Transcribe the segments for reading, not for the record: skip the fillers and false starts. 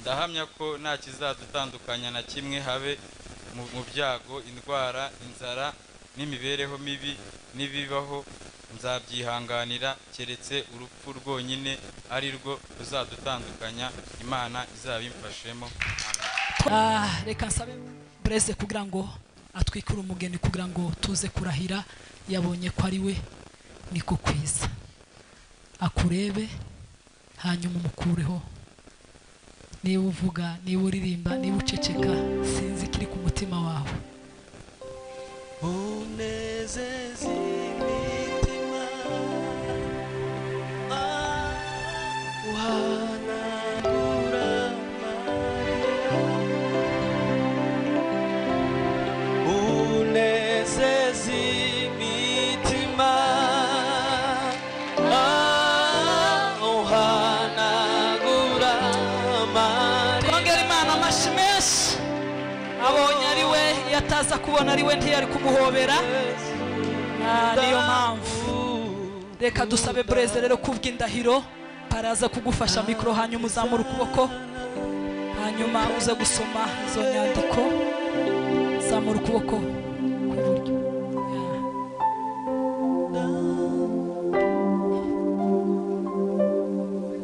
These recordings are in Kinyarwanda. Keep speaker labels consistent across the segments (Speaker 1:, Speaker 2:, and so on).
Speaker 1: Ndahamya ko nta kizadutandukanya na kimwe, habe mu byago, indwara, inzara n'imibereho mibi n'ibibaho nzabyihanganira, keretse urupfu rwonyine ari rwo ruzadutandukanya. Imana izabimfashemo.
Speaker 2: Reka nsabe Blaise kugira ngo atwikure umugeni, kugira ngo tuze kurahira. Yabonye ko ari we, niko kwiza. Akurebe hanyuma umukureho. Niba uvuga, niba uririmba, niba uceceka, sinzi ikiri ku mutima wawe.
Speaker 3: Unezeza imitima, uhanagura amarira, unezeza imitima, uhanagura amarira.
Speaker 2: Twongere Imana amashyi menshi. Abonye ari we, iyo ataza kubona ari we ntiyari kumuhobera. Niyo mpamvu reka dusabe Blaise rero kubw'indahiro paraza kugufasha mikoro, hanyuma uzamura ukuboko, hanyuma uze gusoma izo nyandiko. Zamura ukuboko kw'iburyo.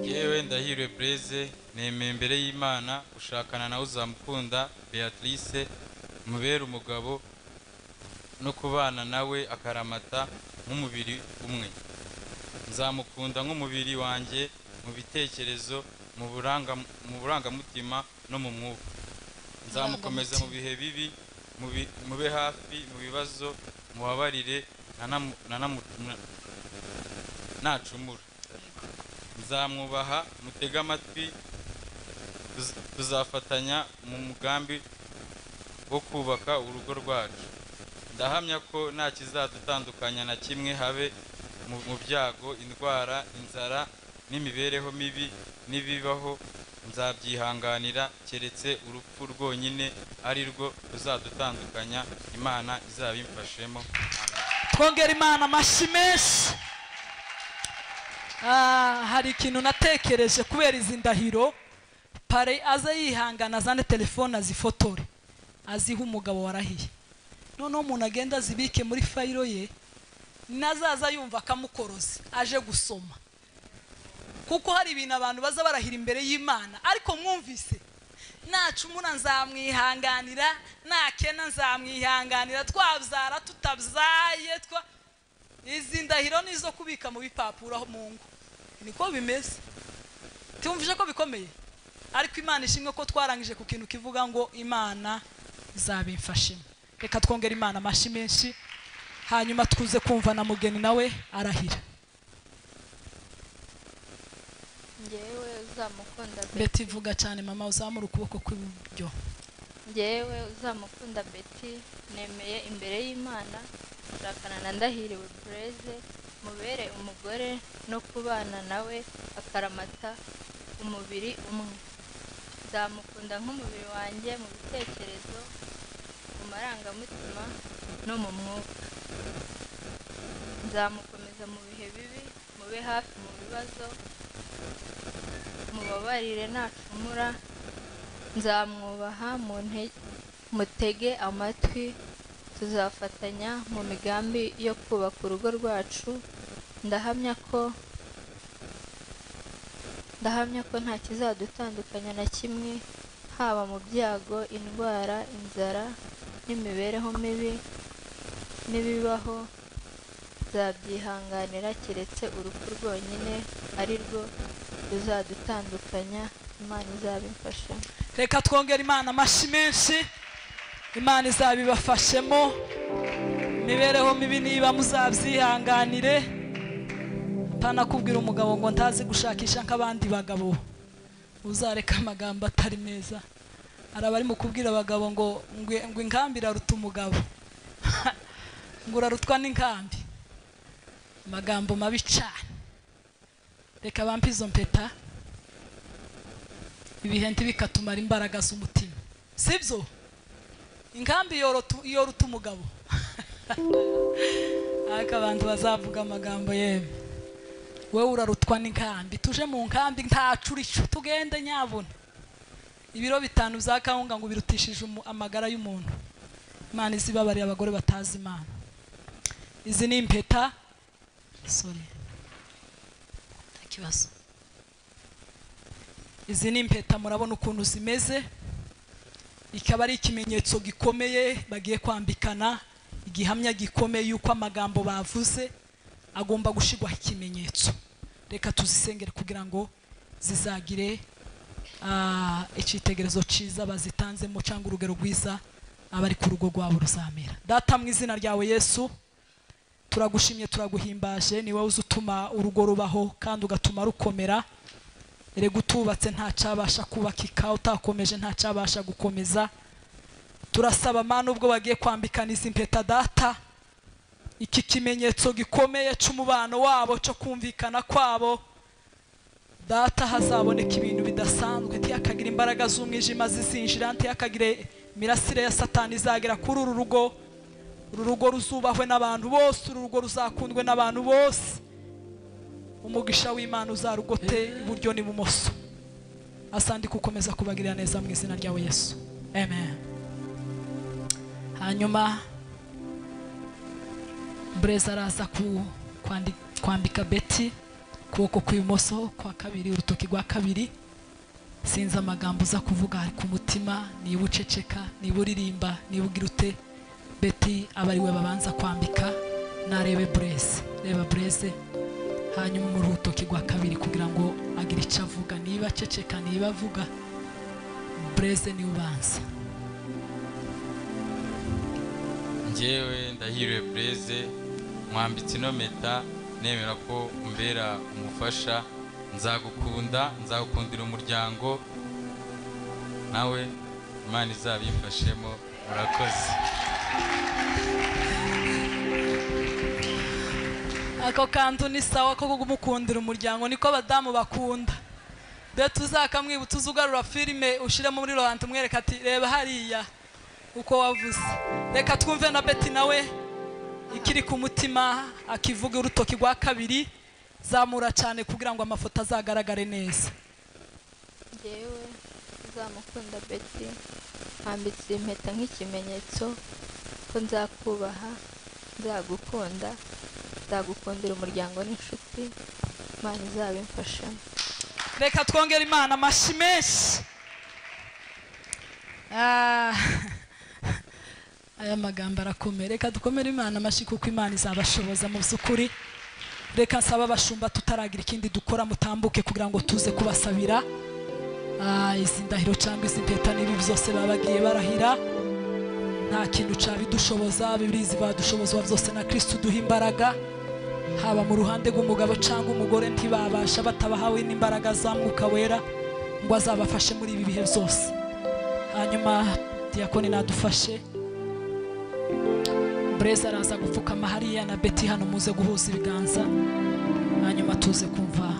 Speaker 1: Yewe Ndahiriwe Blaise, nemeye imbere y'Imana gushakana nawe Uzamukunda Beatrice, mubere umugabo no kubana nawe akaramata nk'umubiri umwe. Nzamukunda nk'umubiri wanjye mu bitekerezo, mu burangamutima no mu mwuka. Nzamukomeza mu bihe bibi, mube hafi mu bibazo, mubabarire nacumura. Nzamwubaha, mutege amatwi, tuzafatanya mu mugambi wo kubaka urugo rwacu. Ndahamya ko nta kizadutandukanya na kimwe, habe mu byago, indwara, inzara n'imibereho mibi n'ibibaho nzabyihanganira, keretse urupfu rwonyine ari rwo ruzadutandukanya. Imana izabimfashemo.
Speaker 2: Twongere Imana amashyi menshi. Hari ikintu natekereje kubera izi ndahiro. Pare aze yihangana azane telefone azifotore, aziha umugabo warahiye. Noneho umuntu agenda azibike muri fayiro ye, nazaza yumva akamukoroze aje gusoma. Kuko hari ibintu abantu baza barahira imbere y'Imana, ariko mwumvise nacumura nzamwihanganira, nakena nzamwihanganira, twabyara tutabyaye, twa izi ndahiro nizo kubika mu bipapuro aho mu ngo. Niko bimeze. Tumvise ko bikomeye, ariko Imana ishimwe ko twarangije ku kintu kivuga ngo Imana izabimfashemo. Reka twongere Imana amashyi menshi, hanyuma tuze kumva na mugeni nawe arahira.
Speaker 4: Njyewe Uzamukunda
Speaker 2: Betty, vuga cyane mama, uzamura ukuboko kw'iburyo.
Speaker 4: Njyewe Uzamukunda Betty, nemeye imbere y'Imana gushakana na Ndahiriwe Blaise, mubere umugore no kubana nawe akaramata umubiri umwe. Nzamukunda nk'umubiri wanjye mu bitekerezo, mu marangamutima no mu mwuka. Nzamukomeza mu bihe bibi, mube hafi mu bibazo, mubabarire nacumura. Nzamwubaha, mutege amatwi, tuzafatanya mu migambi yo kubaka urugo rwacu. Ndahamya ko nta kizadutandukanya na kimwe, haba mu byago, indwara, inzara n'imibereho mibi n'ibibaho nzabyihanganira, keretse urupfu rwonyine ari rwo ruzadutandukanya. Imana izabimfashemo.
Speaker 2: Reka twongere Imana amashyi menshi. Imana izabibafashemo. Imibereho mibi niba muzabyihanganire. Pana kubwira umugabo ngo ntazi gushakisha nk'abandi bagabo, uzareka amagambo atari meza. Araba ari mu kubwira abagabo ngo ngo inkambi iraruta umugabo, ngo urarutwa n'inkambi. Amagambo mabi cyane. Reka bampe izo mpeta, ibihe ntibikatumara imbaraga z'umutima, sibyo? Inkambi yoruta umugabo. Ariko abantu bazavuga amagambo yemwe, wewe urarutwa n'inkambi, tuje mu nkambi ntacurico, tugende nyabona. Ibiro 5 bya kawunga ngo birutishije amagara y'umuntu. Imana izibabariye abagore batazi Imana. Izi ni impeta, sorry, nta kibazo. Izi ni impeta, murabona ukuntu zimeze, ikaba ari ikimenyetso gikomeye bagiye kwambikana, igihamya gikomeye yuko amagambo bavuze agomba gushigwaho ikimenyetso. Reka tuzisengere kugira ngo zizagire icyitegererezo cyiza bazitanzemo, cyangwa urugero rwiza abari ku rugo rwabo ruzamera. Data, mu izina ryawe Yesu, turagushimye, turaguhimbaje. Ni wowe uzi utuma urugo rubaho kandi ugatuma rukomera. Erega utubatse ntacyabasha kubakika, utakomeje ntacyabasha gukomeza. Turasaba Mana, ubwo bagiye kwambikana izi mpeta, Data, iki kimenyetso gikomeye cy'umubano wabo, cyo kumvikana kwabo, Data, hazaboneka ibintu bidasanzwe. Ntiyakagira imbaraga z'umwijima zizinjira, ntiyakagire imirasire ya Satani izagera kuri uru rugo. Uru rugo ruzubahwe n'abantu bose, uru rugo ruzakundwe n'abantu bose. Umugisha w'Imana uzarugote iburyo n'ibumoso. Asandi kukomeza kubagirira neza mu izina ryawe Yesu, amen. Hanyuma Breza araza kwambika Betty ukuboko kw'ibumoso kwa kabiri, urutoki rwa kabiri. Sinzi amagambo uza kuvuga ari ku mutima, niba uceceka, niba uririmba, niba ugira ute. Betty aba ari we babanza kwambika. Narebe Breze, reba Breze, hanyuma mu rutoki rwa kabiri kugira ngo agire icyo avuga, niba aceceka, niba avuga. Breze niwe ubanza.
Speaker 1: Njyewe Ndahiriwe Breze, mwambitse ino mpeta nemera ko umbera umufasha. Nzagukunda, nzagukundira umuryango, nawe Imana izabimfashemo. Murakoze.
Speaker 2: Ako kantu ni sawa ko kumukundira umuryango, niko abadamu bakunda. Beti uzakamwibutsa, uzugarura filime ushiremo muri Laurent, umwereka ati reba hariya uko wavuze. Reka twumve na Betty nawe ikiri ku mutima akivuga urutoki rwa kabiri. Zamura cyane kugira ngo amafoto azagaragare neza.
Speaker 4: Njyewe Uzamukunda Betty, mwambitse impeta nk'ikimenyetso ko nzakubaha, nzagukunda, nzagukundira umuryango n'inshuti. Imana izabimfashemo.
Speaker 2: Reka twongere Imana amashyi menshi. Aya magambo arakomeye. Reka dukomere Imana amashyi kuko Imana izabashoboza mu by'ukuri. Reka nsaba abashumba, tutaragira ikindi dukora, mutambuke kugira ngo tuze kubasabira izi ndahiro cyangwa izi mpeta n'ibi byose baba bagiye barahira. Nta kintu cyabidushoboza, Bibiliya badushoboza byose na Kristo duha imbaraga. Haba mu ruhande rw'umugabo cyangwa umugore, ntibabasha batabahawe n'imbaraga za Mwuka Wera ngo azabafashe muri ibi bihe byose. Hanyuma diyakoni nadufashe. Breza araza gupfukama hariya na Betty hano, muze guhuza ibiganza, hanyuma tuze kumva.